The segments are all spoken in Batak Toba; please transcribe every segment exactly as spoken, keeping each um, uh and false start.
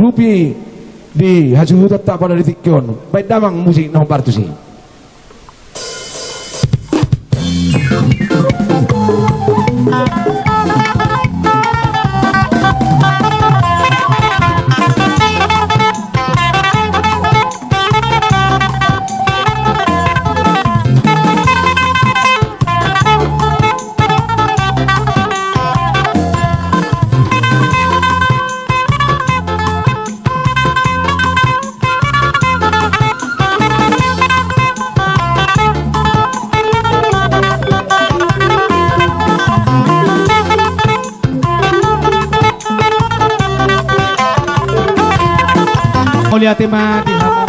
Tupi di hasuhutanta pada di tingki on. Baen damang musik na hombar tusi. Mauliate ma di hamu.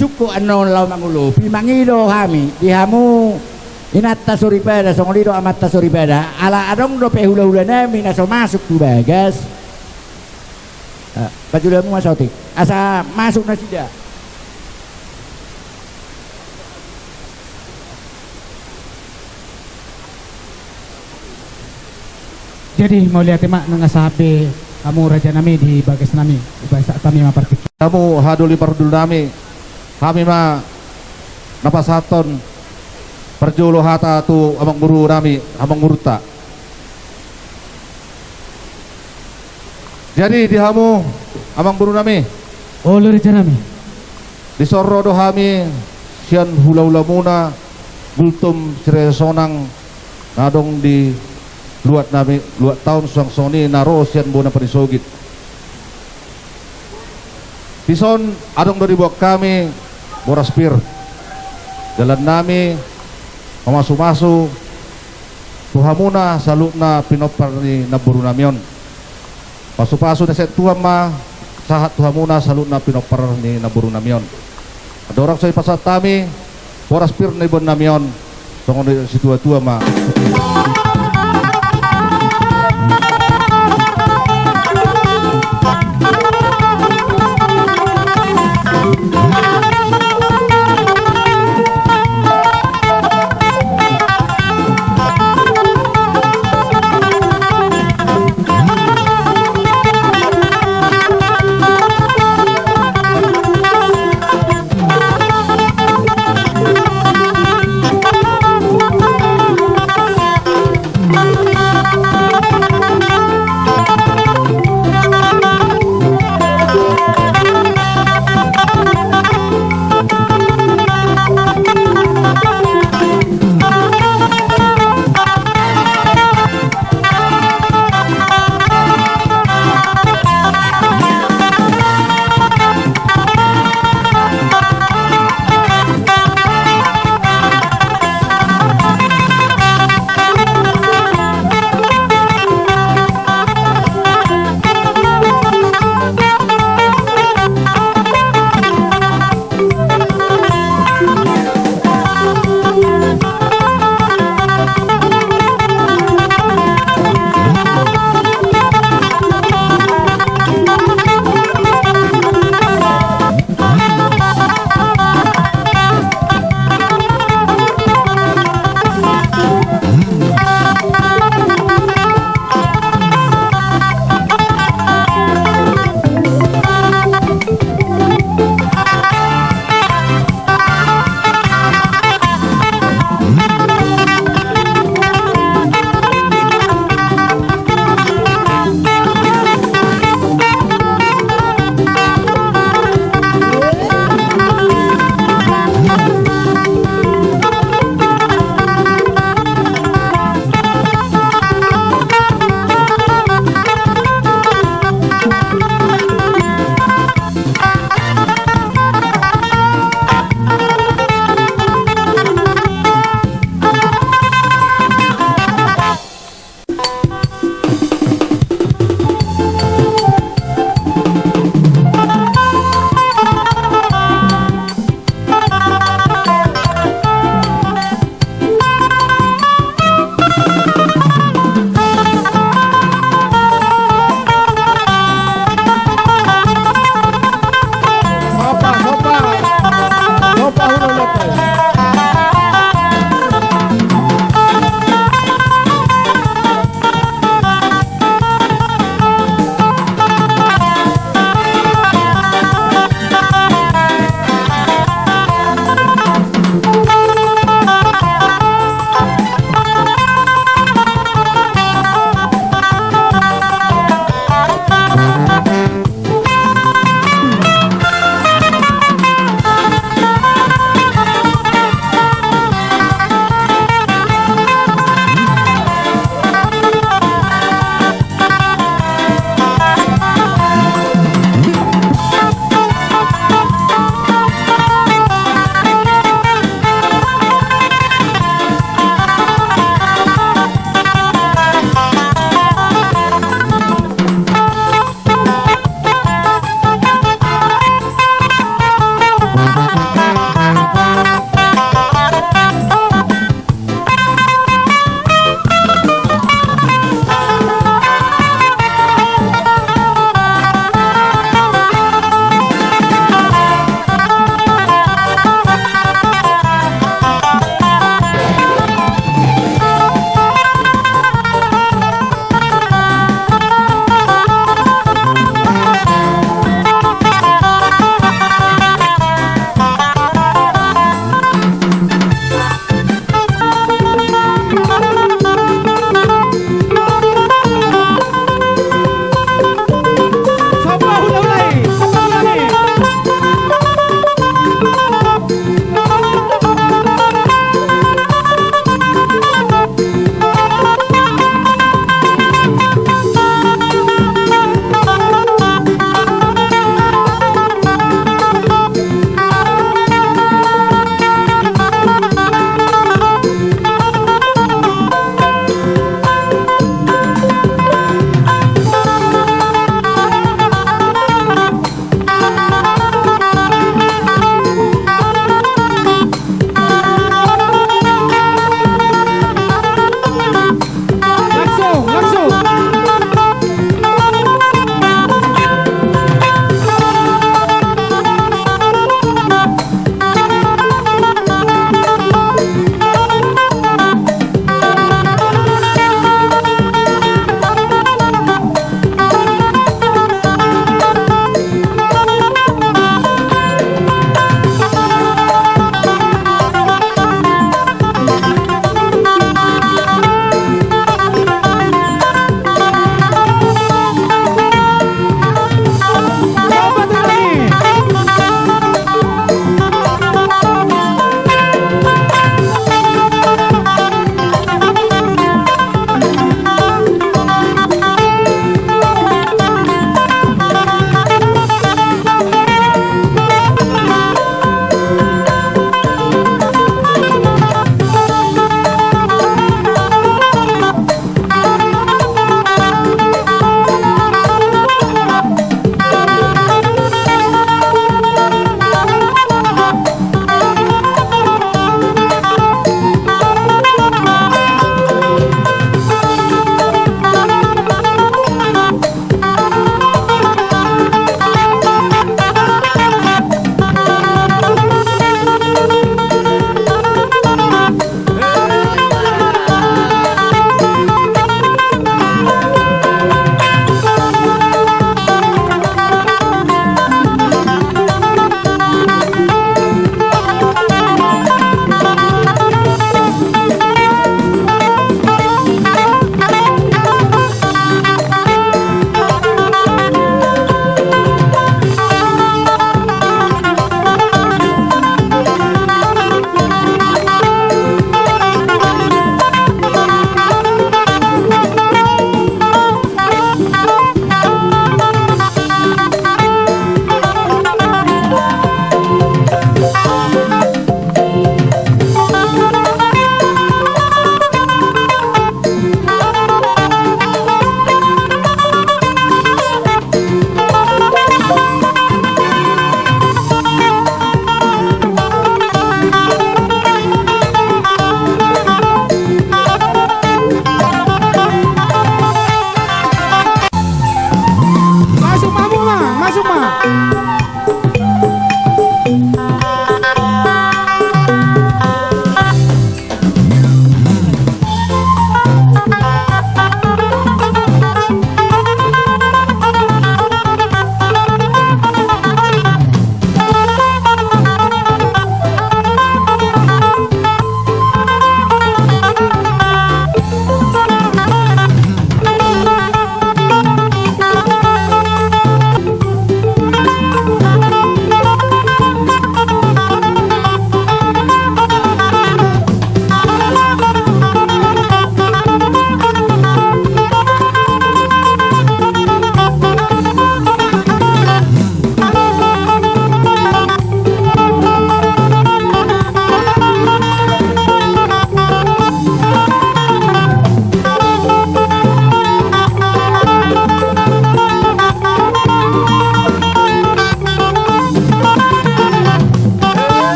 Sungkun annon laho mangulopi, mangido hami di hamu inanta soripada, songon i do amanta soripada, ala adong dope hulahulanami na so masuk tu bagas. Ah, pajolo hamu ma saotik asa masuk nasida. Jadi mauliate ma nang asa be hamu rajanami di bagasnami, hupasahat hami ma partingkian. Hamu haha doli parhundulnami, hami ma na pasahathon parjolo hata tu amangborunami, amangborunta. Jadi di hamu amangborunami. Olo rajanami. Dison ro do hami sian hulahulamuna Gultom Siregar Sonang na adong di luatnami, luat taon suang songon i na ro sian bona panisogit. Dison adong do diboan hami boras pir. Dalannami mamasumasu tu hamuna saluhutna pinompar ni namborunami on. Pasupasu ni sian Tuhan ma sahat tu hamuna saluhutna pinompar ni namborunami on. Andorang so dipasahat hami boras pir na diboannami on, songon i situatua ma.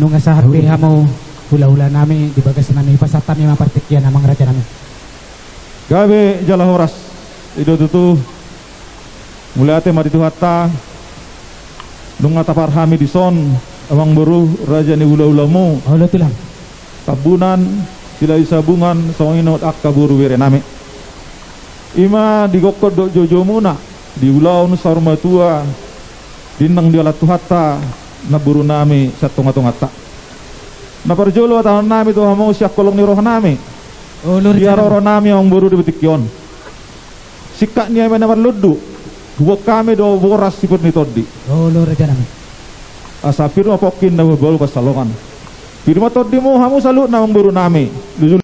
Nunga sahat be hamu hula-hula nami di bagas nami, pasahat hami ma partingkian, amang raja nami. Gabe jala horas. I do tutu. Mauliate ma di Tuhanta. Nunga tapasahat hami dison, amang boru, raja ni hula-hulamu. Olo tulang. Tambunan, Silahisabungan, songon i dohot angka boru bere nami. I ma di gokhon dohot joujou muna, di ulaon saur matua, di inang di olat Tuhanta, namboru nami sian tonga-tonganta. Na parjolo hatahon nami tu hamu sian holong ni roha nami. Olo, raja nami. Di haroro nami, amang boru, di tingki on. Singkat ni hami na marlundu, huboan hami do boras sipir ni tondi. Olo, raja nami. Asa pir ma pongki na hubalu pansalongan. Pir ma tondimu hamu saluhutna, amang boru nami. Lujur.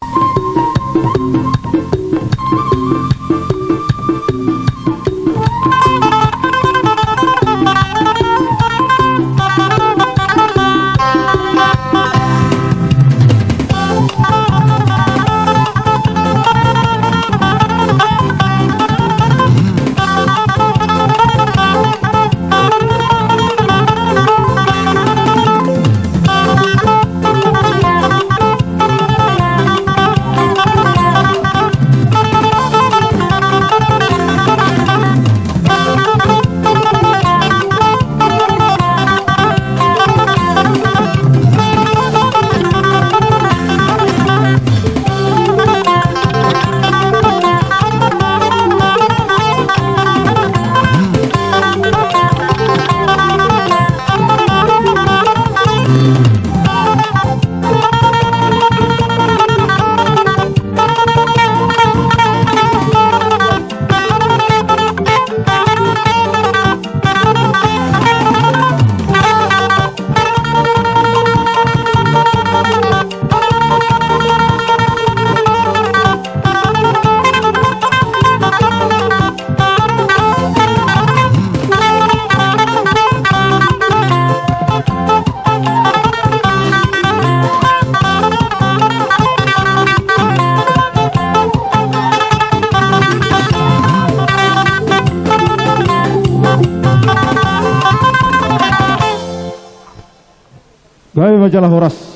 Gabe ma jala horas.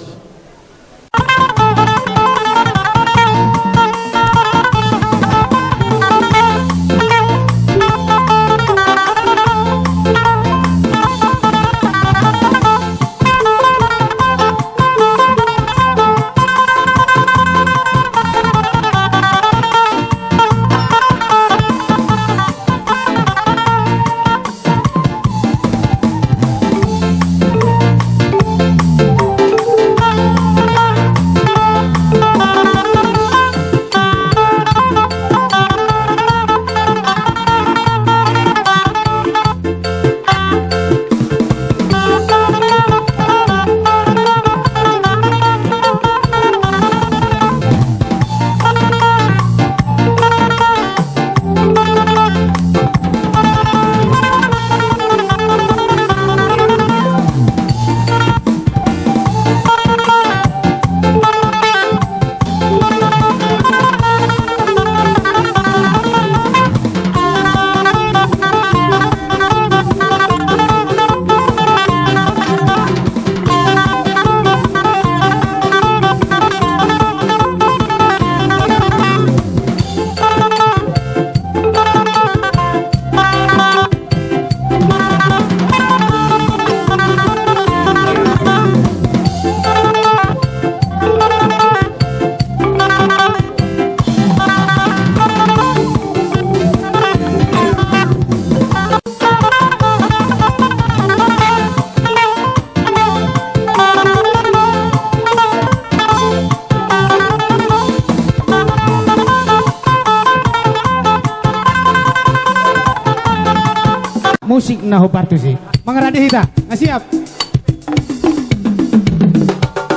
Musik na hombar tusi. Mangarade hita. Na siap.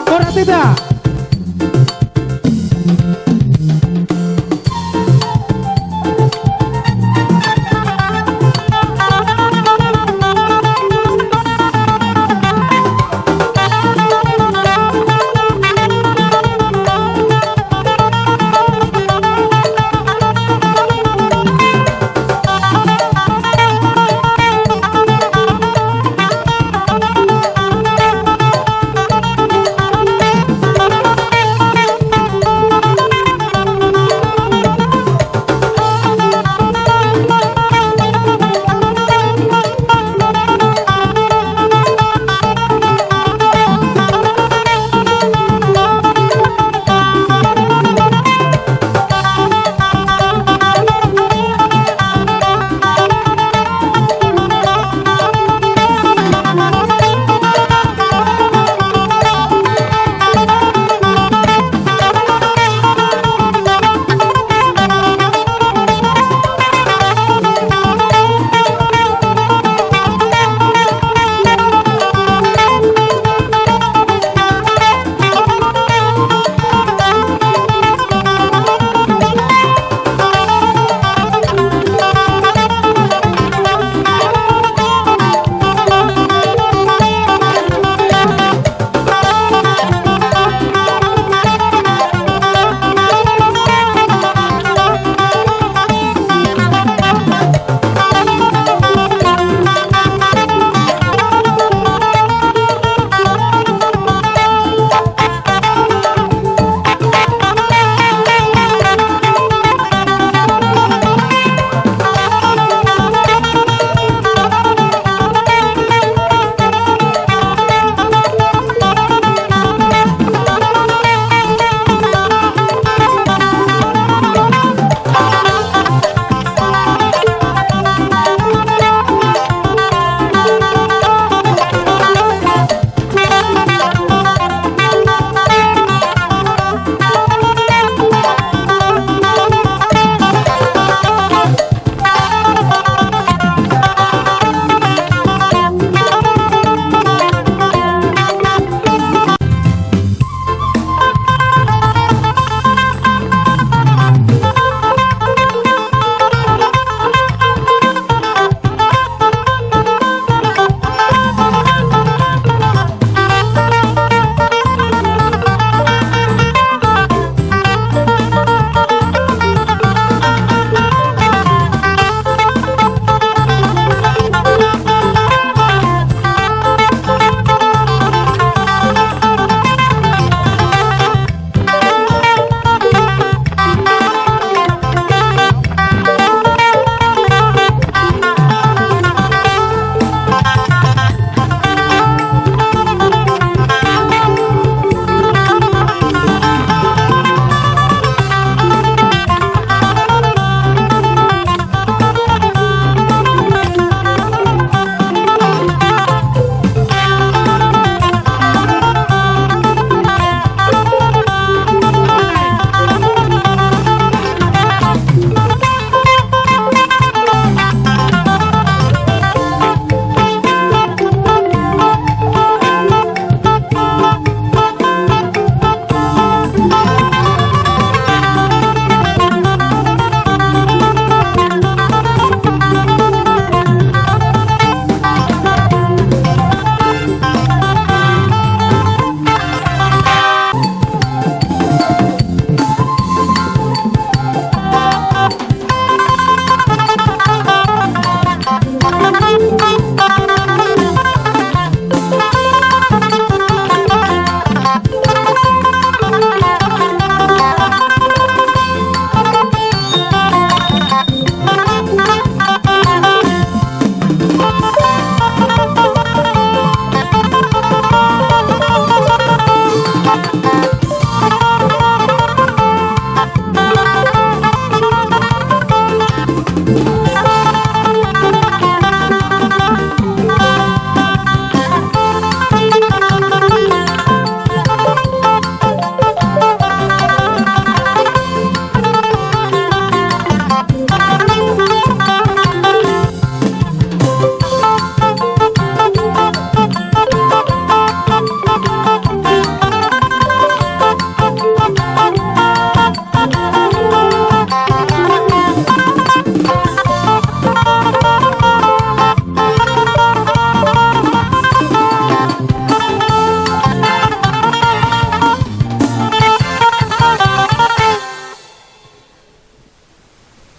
Horas hita.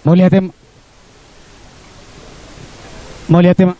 Mauliate ma. Mauliate ma.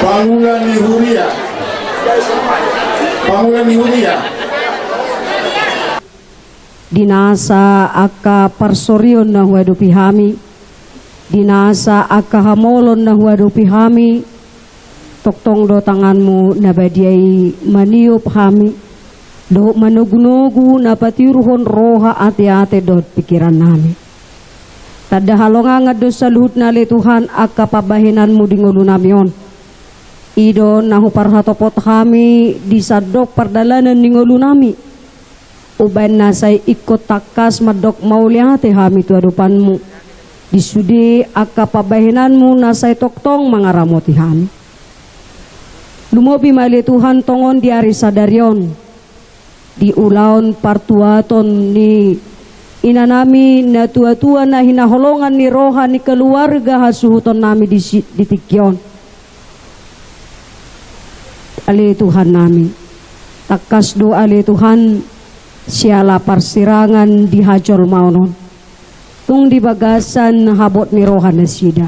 Pangula ni huria. Pangula ni huria. Di nasa angka parsorion na huadopi hami, di nasa angka hamolon na huadopi hami, tongtong do tanganmu na badia i maniop hami, dohot manogunogu na patiurhon roha, ateate dohot pingkiran nami. Tanda halongangan do saluhutna ale Tuhan angka pambahenanmu di ngolu nami on. I do na huparhatopot hami di sandok pardalanan ni ngolu nami. Umbaen na sai ingkon tangkas mandok mauliate hami tu adopanmu, di sude angka pambahenanmu na sai tongtong mangaramoti hami. Lumobi ma ale Tuhan tongon di ari sadari on, di ulaon partuaton ni inanami na tuatua na hinaholongan ni roha ni keluarga hasuhutonnami di si-, di tingki on. Ale Tuhannami, tangkas do ale Tuhan, siala parsirangan di hajolmaon on, tung di bagasan habot ni roha nasida.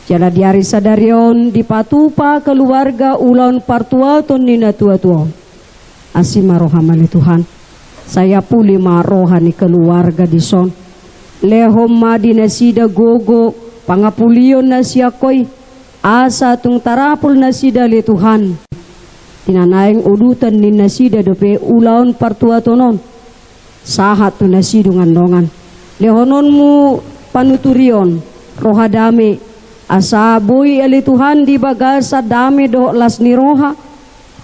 Jala di ari sadari on dipatupa keluarga ulaon partuaton ni na tuatua on. Asi ma roham ale Tuhan, sai apuli ma roha ni keluarga dison. Lehon ma di nasida gogo pangapulion na sian Ho i, asa tung tarapul nasida ale Tuhan. Di na naeng udutan ni nasida dope ulaon partuaton on, sahat tu na sidung andongan. Lehononmu panuturion, roha dame, asa boi ale Tuhan di bagasan dame dohot las ni roha,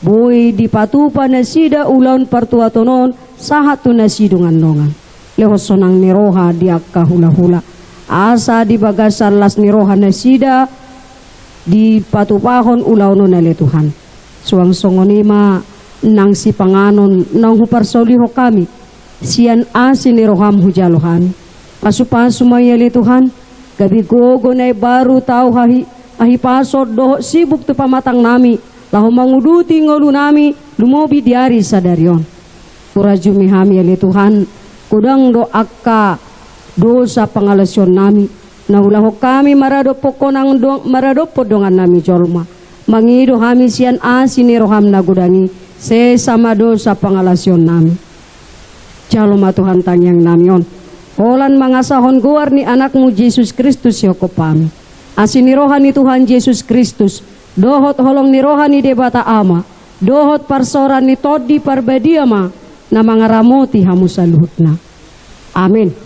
boi dipatupa nasida ulaon partuaton on, sahat tu na sidung andongan. Lehon sonang ni roha di angka hulahula, asa di bagasan las ni roha nasida dipatupahon ulaon on ale Tuhan. Suang songon i ma nang sipanganon naung huparsaulihon hami, sian asi ni roham hujalo hami. Pasupasu ma i ale Tuhan, gabe gogo na imbaru tau hahi-, hahipason dohot sibuk tu pamatangnami, laho manguduti ngolunami, lumobi di ari sadari on. Hurajumi hami ale Tuhan, godang do angka dosa pangalaosionnami, na huulahon hami maradophon Ho nang do-, maradophon dongannami jolma. Mangido hami sian asi ni roham na godang i, sesa ma dosa pangalaosionnami. Jalo ma Tuhan tangiangnami on, holan mangasahon goar ni Anakmu Jesus Kristus sihophop hami. Asi ni roha ni Tuhan Jesus Kristus, dohot holong ni roha ni Debata Ama, dohot parsaoran ni Tondi Parbadia ma na mangaramoti hamu saluhutna. Amen.